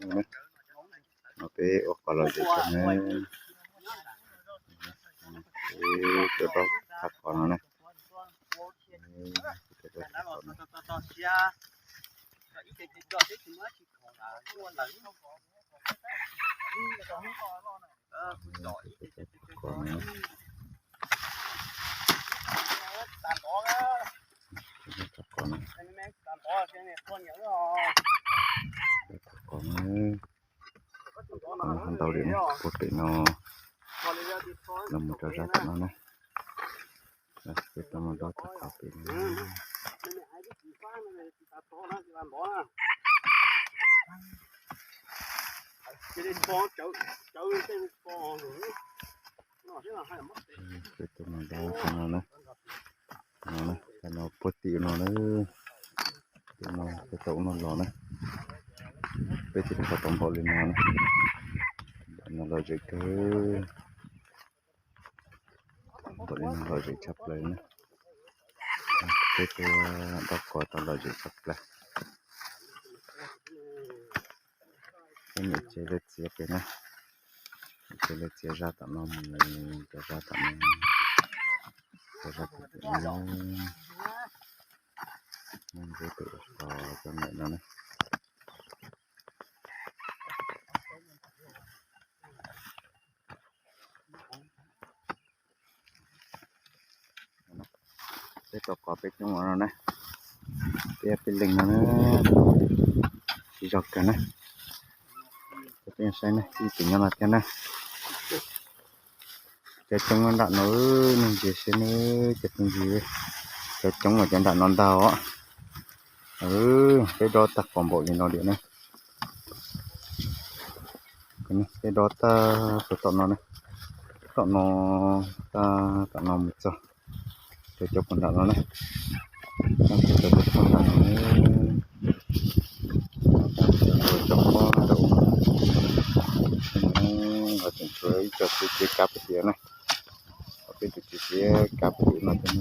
No peb ua qos lom zem tso na. Peb tuaj dob thaj qos no na. Peb tuaj dob thaj qos no. Thaj qos no. Thaj qos no. Qos no ho ntau li na, puag pem no los mus rau zaj tom no na. Peb tuaj mus dob thaj qos pem no. Peb tuaj mus dob thaj no na. No na, thaj no puag tim no na. Tim no peb tau ua no los na. Peb tuaj dob tau npaum li no na. Npaum no lom zem kawg. Npaum li no lom zem tshaj plaws na. Peb tuaj dob qos tau lom zem tshaj plaws. Peb niam tsev lawv txiav pem na. Niam tsev lawv txiav zaj tom no mus rau zaj tom no, rau zaj tom no. Muaj ntsuab pem qos cov niam no na. Peb tau qos peb coob ua no na. Peb peb leeg no na. Siv zog kawg na. Peb saib na, ib tug nyob no thiab na. Cov coob nram no, nej ntsia saib na, cov phooj ywg, cov coob los cov nram no ntag os. Peb dob tag qos npaum li no diam na. Peb dob tag puag tom no na, tom no, tag tom no mus txog rau cov puag nram no na. Cov puag nram no, cov pob rau, ho tseem tshuav ib co txiv txiav kav puag tim na. Ho peb tus txiv txiav kav puag tim no thiab.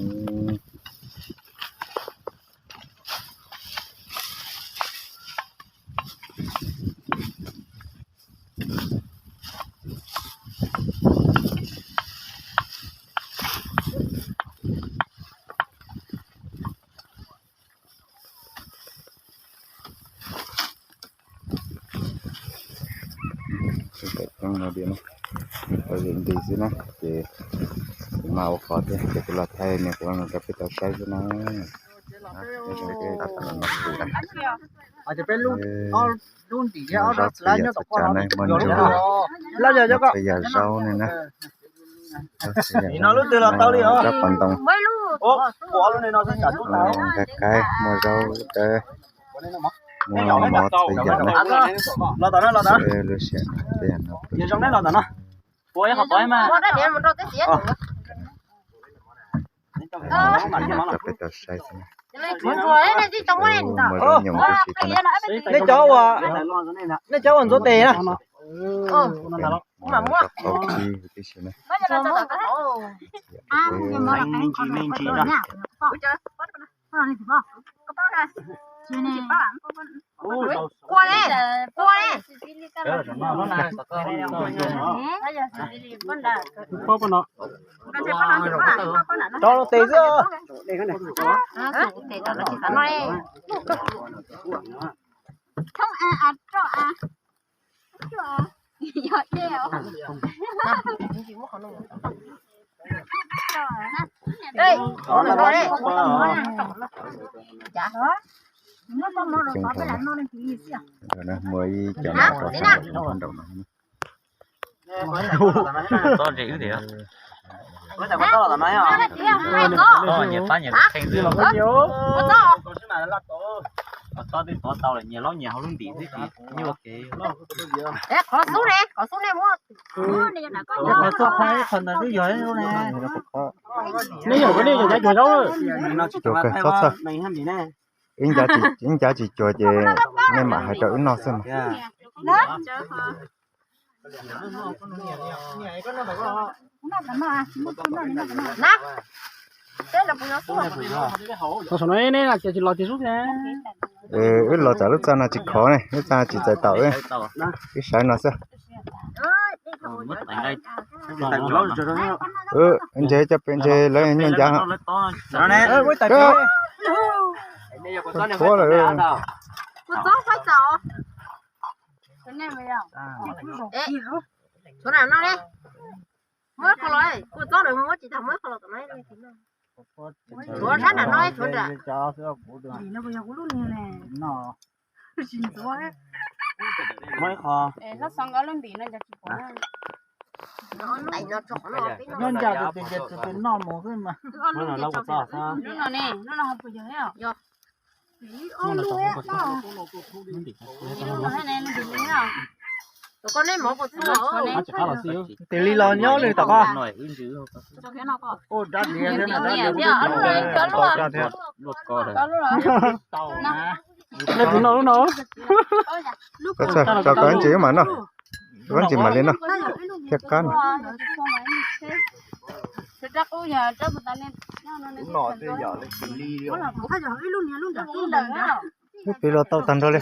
Coob no diam na, lom zem nti xwb na, ces kuv mam ua qos thiab ces kuv los thaij nws kuv rau peb tau saib xwb na. Zaub txhua yam txhua tsav na, muaj ntsuag, zaub txhua yam zaub ne na. Zaub txhua yam zaub, zaub qos ntoo, nqaij qaib, muaj zaub dawb, muaj mov txhua yam na. Lub sij hawm no peb cov peb tau saib xwb na. Muaj zaub nyoos tib si thiab na. Nej cov uas ntxuav tes na. Zaub qau tsib tib si na. Rau tes xwb. Muaj ib co nraum no. Nyias pab nyias tus kheej xwb. Tau lawm nyias laub nyias hauv lub ntim xwb ces nyuaj kev. Qhov xub ne, qhov xub ne muab. Qhov xub qhov ib qho ntawd twb yog ib lub ne. Nej yog koj nej yog cav cuag zaub. Txhob txhawj, ib ncav tsis cuag ces nej mam hais rau wb noj xwb mas. Txog saum no ne, ces tsis los tiag sub thiab. Wb los txog lub txaj no tsis khov ne, lub txaj no tsis txais taum wb, wb sawv no xwb. Ntshe cov pem ntshe lawv nyuaj ncav. Tuab lawm. Muab qhov los, kua txob lawm muab tsis tau, muab qhov los tom no. Tshuav sab nram no, tshuav nram. Muab ib qho. Nyob ncav tus tis ces tus tus noj mus xwb mas. Lub no ne, lub no ho puas yog thiab? Tus koj neb mov puas txhub? Tis li los nyob li tom koj. Leej twg noj lub no? Tso koj ntsis mam noj, koj ntsis mam li noj thiab qab no. Lub pem los tau tag nrho li.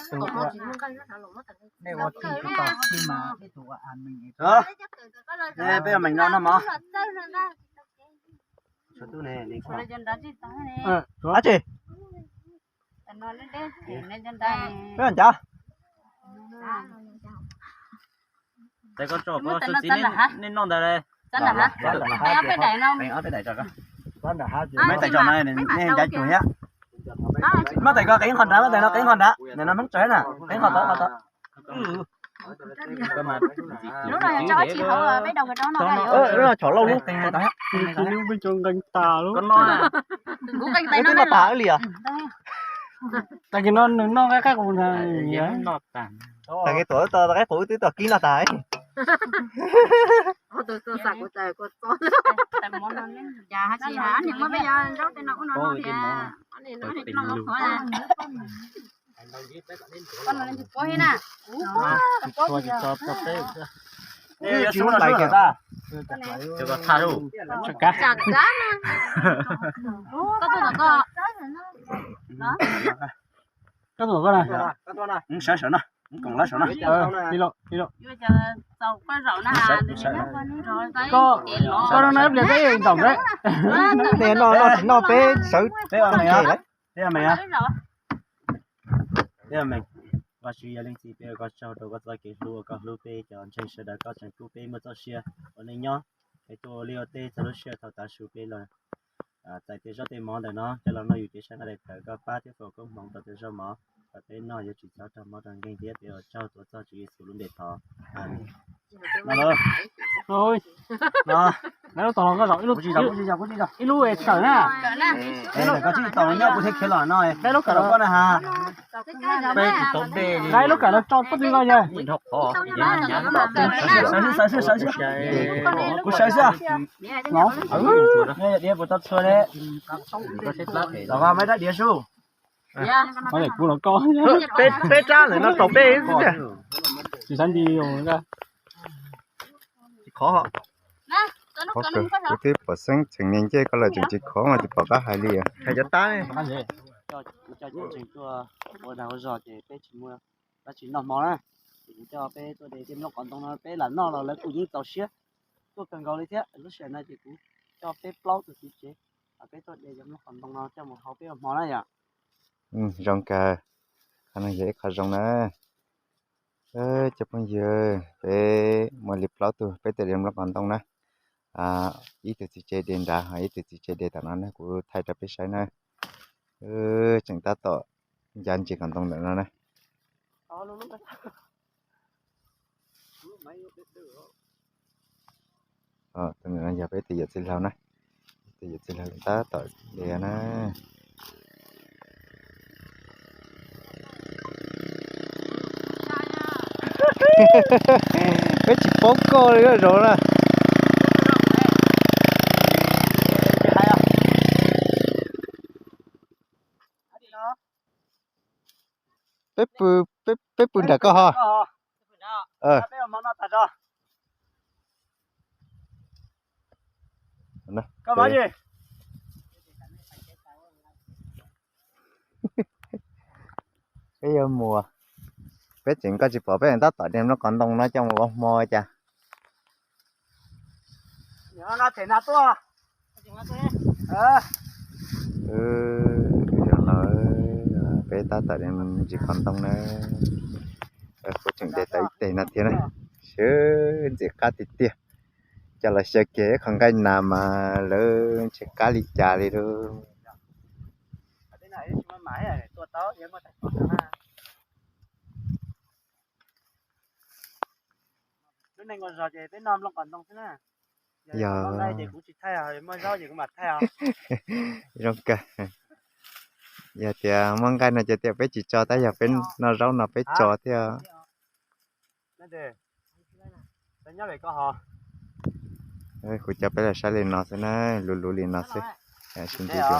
Peb ua meem no noj mov. Ab tsi. Peb ncav. Nej noj ntawd. Maiv tais tso no nej ncav cug thiab. Maiv tais ko qev qhov nrad, maiv tais no qev qhov nrad, ntawm no meej tsawv na, qev qhov tod qhov tod. Lub no yog tso tsis hauv, peb daus kawg rau no. Lub no chom lauj lub. Nqees tas lub. Twb noj tas wb li os. Tag kis no nws noj qaib qaib qus ntag. Tag kis tuam wb tau qaib qus wb twb tau kib noj tas. Koj tuaj koj na. Sawv sawv no, koom lawv sawv no. Koj no ib pliag peb zaum ntawd. Noj tsis noj peb sawv. Peb ua meem, peb ua meem. Vajtswv yog leej txiv, peb ua koj tsaug rau koj txoj kev hlub uas koj hlub peb cov ntseeg sawv daws, koj tseem pub peb muaj txoj sia ua neej nyob. Peb tuaj ua liaj ua teb txog lub sij hawm thaum tav su peb los txais tej zaub tej mov ntawm no coj los noj yus kev sab nqaij daim tawv, koj pab thiab foom koob hmoov rau tej zaub mov kom peb noj yuav tsis txhob raug mob raug nkeeg thiab. Peb ua tsaug tuav txog Tswv Yexus lub npe thov. Ib lub tawm na. Peb lub kawm los. Ib lub kawm los tso pob tw no yog. Kuv sawv xwb. Diav puas tau txhua li. Los maiv rab diav sub. Kuv los koj. Peb rab ntawm no tau peb xwb tiag. Tsis xav nti. Khov. Kuv twb pom xeeb tseem nias ncej koj lawm tseem tsis khov mas tsis pom qab hais li. Hais cov tab. Cov ntseeg tuaj ua dag ua zog ces peb tsis muaj dab tsi noj hmo na. Ces kuv coj peb tuaj de tej nplooj qos ntoo no peb lam noj los lawv kuj yeej txaus siab tuaj kawg nkaus li thiab. Lub sij hawm no ces kuv coj peb plaub tus txiv tsev, peb tuaj de cov nplooj qos ntoo no coj mus hau peb ua hmo na yom. Zoo kawg. Qhov no yog ib qho zoo na. Cov phooj ywg, peb muaj li plaub tug peb tuaj de nplooj qos ntoo na. Ib tug txiv tsev de nrad, ho ib tug txiv tsev de tom no na, kuv thaij rau peb saib na. Tseem tab tom ncav ntsis qos ntoo ntawm no na. Tus no yog peb tus yawm txiv laug na, tus yawm txiv laug tab tom de na. Peb tsis paub koj li zaum na. Peb pw nram koj ho. Peb ua hmo noj tag zog. Koj ua dab tsi? Peb yuav mus, peb tseem, koj tsis pom peb tab tom de nplooj qos ntoo no coj mus ua hmo cas. Zaum no peb tab tom de ntsis qos ntoo na. Kuv tseem de tau ib teg no thiab na. Sawv ntxim qab tiag tiag. Coj los xyaw kiag ib qho nqaij nas mas lawv ntshe qab li cas li lauj. Yog, zoo kawg. Yog tias muaj nqaij no ces tias peb tsis tso, tab yog peb noj zaub no peb tso thiab. Kuv coj peb los saib li no xwb na, luv luv li no xwb. Sib ntsib dua.